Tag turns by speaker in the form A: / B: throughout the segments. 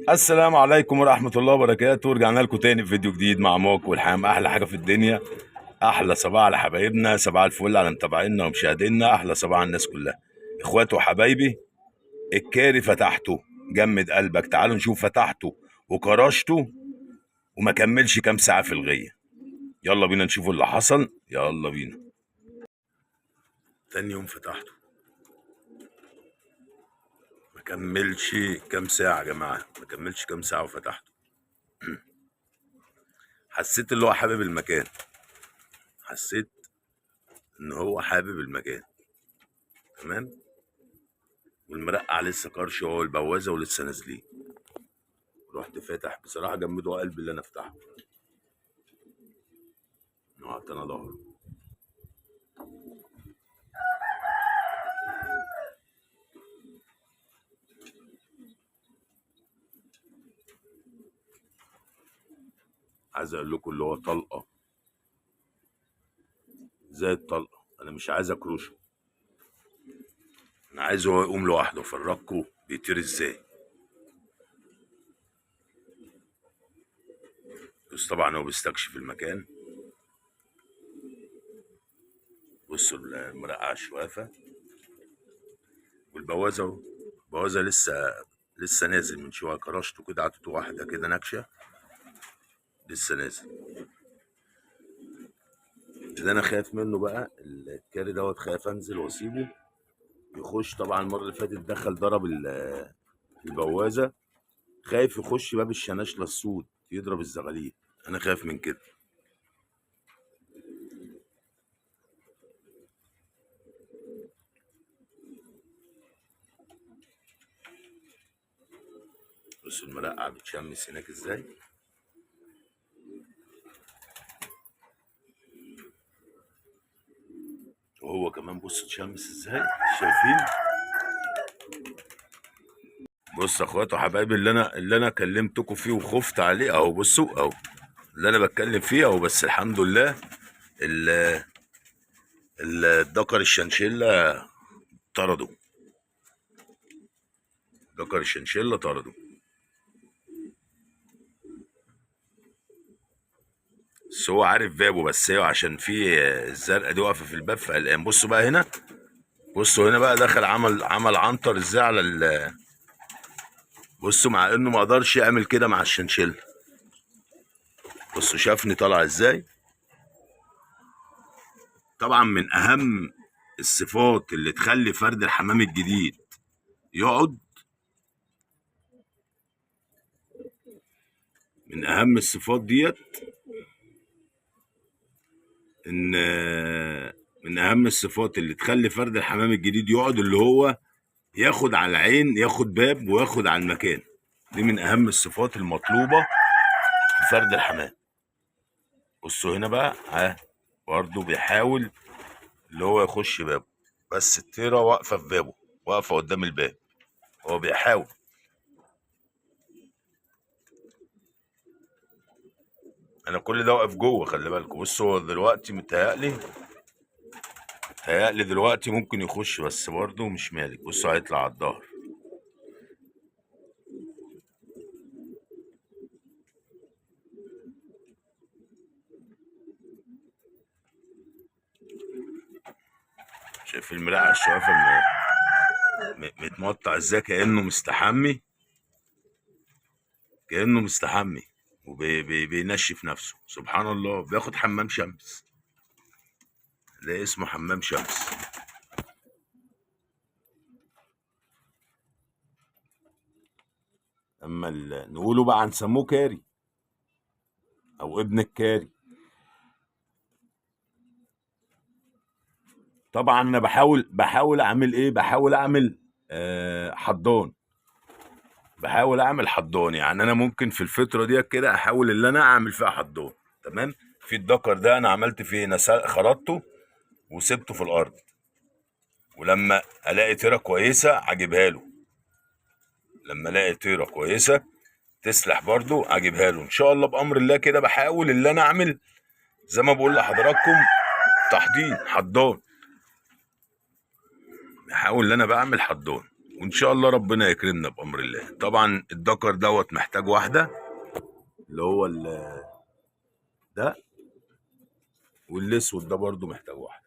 A: السلام عليكم ورحمة الله وبركاته. رجعنا لكم تاني في فيديو جديد مع موك والحام. أحلى حاجة في الدنيا، أحلى صباح على حبايبنا، صباح الفل على متابعينا ومشاهدينا، أحلى صباح على الناس كلها، إخواتي وحبايبي. الكاري فتحته، جمد قلبك، تعالوا نشوف فتحته وكرشته وما كملش كام ساعة في الغية. يلا بينا نشوف اللي حصل، يلا بينا. تاني يوم فتحته ما كملش كام ساعة يا جماعة، ما كملش كام ساعة وفتحته. حسيت اللي هو حابب المكان، حسيت ان هو حابب المكان. تمام. والمرقع لسه كرش هو البوازه ولسه نازلين. رحت فاتح بصراحة، جمدوا قلبي اللي انا افتحه. قعدت انا ظهره. عايز اقول لكم اللي هو طلقه زي الطلقة. انا مش عايز اكرشه، انا عايز هو يقوم لوحده. افرجكوا بيطير ازاي. بس طبعا هو بيستكشف المكان. بصوا المرقعه الشوافه والبوازه اهو. البوازه لسه نازل من شوية، كرشته كده، عطيته واحدة كده نكشه، لسه نازل. اللي انا خايف منه بقى الكاري دوت، خايف انزل واسيبه يخش. طبعا المرة اللي فاتت دخل ضرب البوازه، خايف يخش باب الشناشله السود يضرب الزغاليل. انا خايف من كده. بص المرقع بتشمس هناك ازاي. وهو كمان بص تشمس ازاي، شايفين؟ بص يا اخواتي وحبايبي، اللي انا كلمتكم فيه وخفت عليه اهو. بصوا اهو اللي انا بتكلم فيه اهو. بس الحمد لله الدكر الشنشيلة طرده، دكر الشنشيلة طرده. بس هو عارف بابه، بس هو عشان في الزرقاء دي واقفة في الباب فقلقان. بصوا بقى هنا، بصوا هنا بقى دخل عمل عنتر ازاي على ال. بصوا مع انه ما قدرش يعمل كده مع الشنشيلة. بصوا شافني طالع ازاي. طبعا من اهم الصفات اللي تخلي فرد الحمام الجديد يقعد، من اهم الصفات ديت ان من اهم الصفات اللي تخلي فرد الحمام الجديد يقعد اللي هو ياخد على العين، ياخد باب وياخد على المكان. دي من اهم الصفات المطلوبة في فرد الحمام. بصوا هنا بقى، ها برضه بيحاول اللي هو يخش بابه، بس الطيرة واقفة في بابه، واقفة قدام الباب، هو بيحاول. انا كل ده واقف جوه، خلي بالكم. بصوا هو دلوقتي متهيألي دلوقتي ممكن يخش، بس برضه مش مالك. بصوا هيطلع على الظهر. شايف المراعي الشوافة متمطع ازاي، كأنه مستحمي، كأنه مستحمي وبينشف نفسه. سبحان الله، بياخد حمام شمس، ده اسمه حمام شمس. اما نقوله بقى هنسموه كاري او ابن الكاري. طبعا انا بحاول اعمل ايه، بحاول اعمل حضان، بحاول اعمل حضان. يعني انا ممكن في الفترة دي كده احاول ان انا اعمل فيها حضان. تمام. في الدكر ده انا عملت فيه خرطته وسبته في الارض، ولما الاقي طيره كويسة اجيبها له، لما الاقي طيره كويسة تسلح برضو اجيبها له ان شاء الله بامر الله. كده بحاول ان انا اعمل زي ما بقول لحضراتكم تحضين حضان، بحاول ان انا بعمل حضان. وان شاء الله ربنا يكرمنا بامر الله. طبعا الدكر دوت محتاج واحدة اللي هو ده، والاسود ده برضو محتاج واحدة.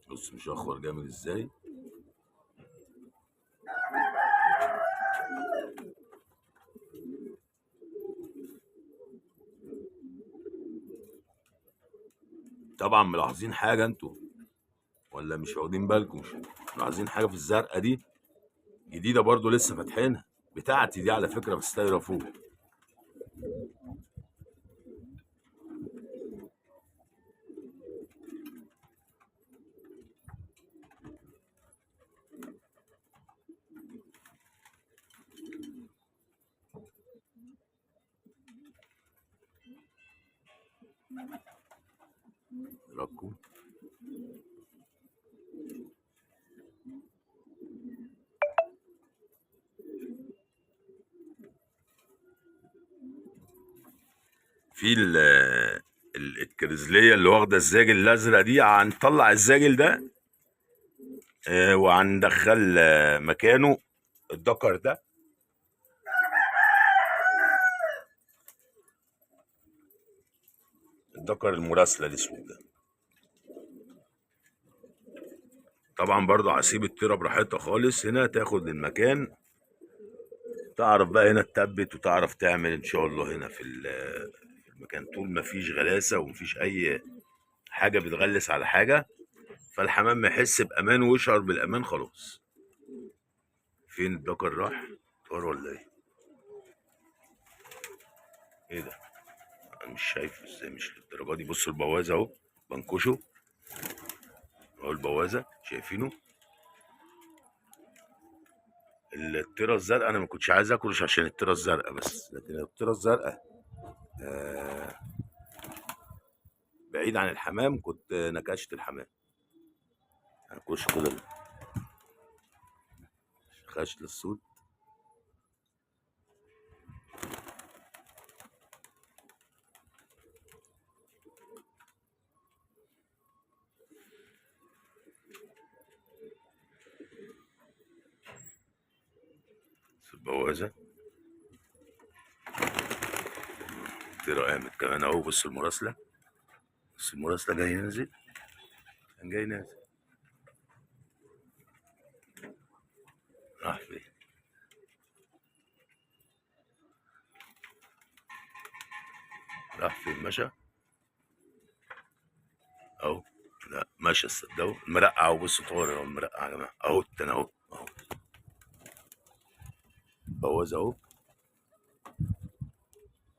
A: بص مشخر جامد ازاي. طبعا ملاحظين حاجة انتوا ولا مش واخدين بالكم؟ مش ملاحظين حاجة في الزرقاء دي؟ جديدة برضو لسه فاتحينها، بتاعتي دي على فكرة، بس طايره فوق. ركو في الكرزليه اللي واخده الزاجل الازرق دي، هنطلع الزاجل ده وهندخل مكانه الدكر ده. الدكر المراسله الاسود ده. طبعا برضو هسيب الطيرة براحتها خالص هنا، تاخد المكان، تعرف بقى هنا تثبت وتعرف تعمل ان شاء الله هنا في المكان. طول ما فيش غلاسه ومفيش اي حاجة بتغلس على حاجة، فالحمام يحس بامان ويشعر بالامان خلاص. فين الدكر راح؟ طار ولا ايه؟ ايه ده؟ انا مش شايفه ازاي، مش للدرجة دي. بصوا البوازه اهو، بنكشه اهو البوازه، شايفينه؟ الطيرة الزرقاء انا ما كنتش عايز اكلش عشان الطيرة الزرقاء بس، لكن الطيرة الزرقاء بعيد عن الحمام كنت نكشت الحمام. هنكش كده خش للصوت. البوازة الطيرة قامت كمان اهو. بص المراسلة، بص المراسلة جاي ينزل، كان جاي نازل، راح فين؟ راح فين؟ مشى اهو. لا مشى، صدقوا المرقع اهو. بصوا طار اهو المرقع يا جماعة اهو، التاني اهو اهو، بوظ اهو،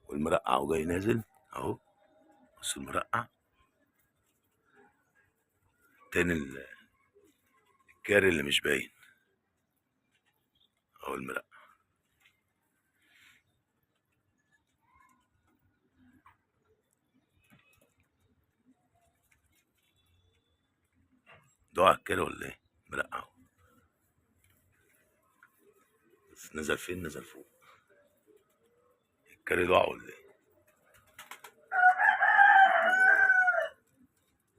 A: والمرقع اهو جاي نازل اهو. بص المرقع تاني، الكاري اللي مش باين اهو المرقع. ضاع الكاري ولا ايه؟ مرقع اهو. بس نزل فين؟ نزل فوق. الكاري ضاع ولا ايه؟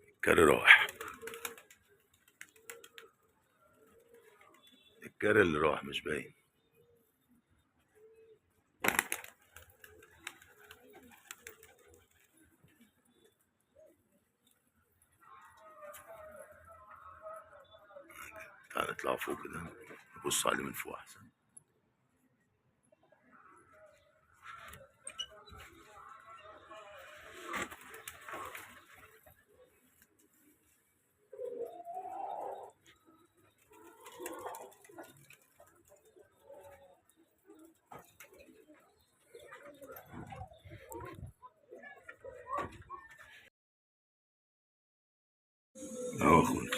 A: الكاري راح، الكاري اللي راح مش باين. تعال نطلع فوق كده نبص عليه من فوق احسن. اهو اخويا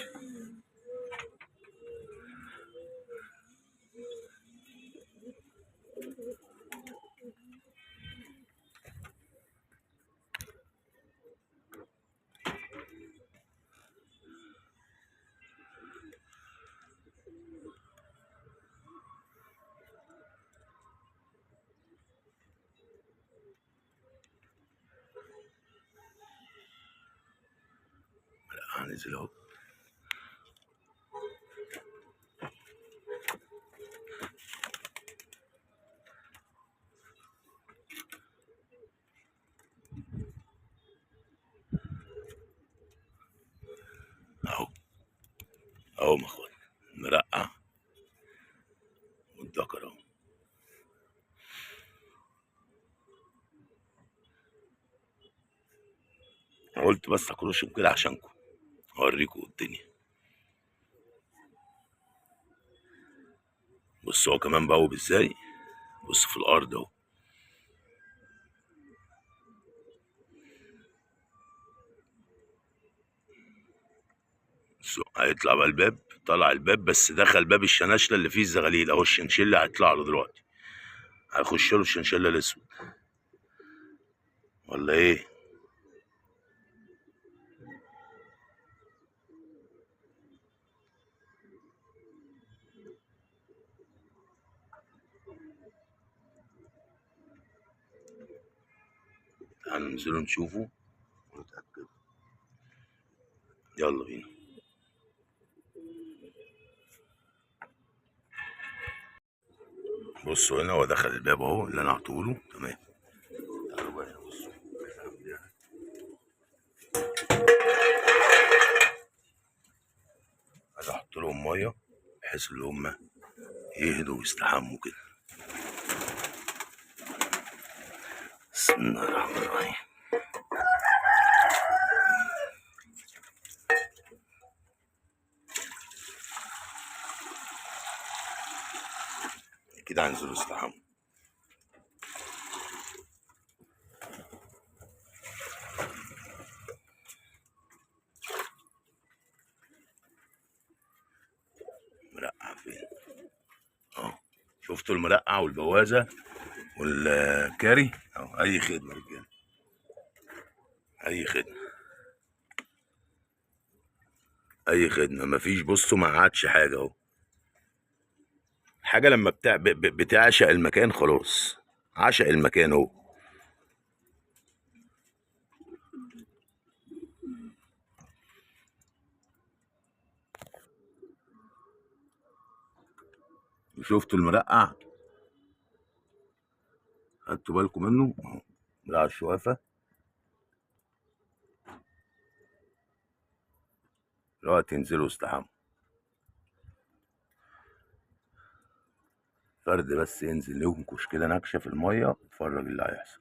A: المرقع نزل اهو. اهو اهو يا اخوان المرقع والذكر اهو. قلت بس اكرشهم كده عشانكم اوريكم الدنيا. بص هو كمان بوب ازاي، بص في الارض اهو. هيطلع بقى الباب، طلع الباب بس دخل باب الشناشله اللي فيه الزغاليل اهو. الشنشله هيطلع له دلوقتي، هيخش له الشنشله الاسود ولا ايه؟ تعالوا ننزلوا نشوفه ونتأكد. يلا بينا. بصوا هنا هو دخل الباب اهو اللي انا عطوله. تمام، تعالوا بقى هنا بصوا. عايز احط لهم مية بحيث ان هم يهدوا ويستحموا كده. بسم الله الرحمن الرحيم. كده هنزلوا يستحموا. مرقع فين؟ اهو شفتوا المرقع والبوازه والكاري اهو. اي خدمة يا رجاله، اي خدمة، اي خدمة. مفيش، بصوا ما عادش حاجة اهو. حاجة لما بتعشق المكان خلاص، عشق المكان اهو. شفتوا المرقع؟ خدتوا بالكم منه اهو، مرقع الشوافه. دلوقتي انزلوا استحموا. فرد بس ينزل ينكش كده نكشه في المية، اتفرج اللي هيحصل.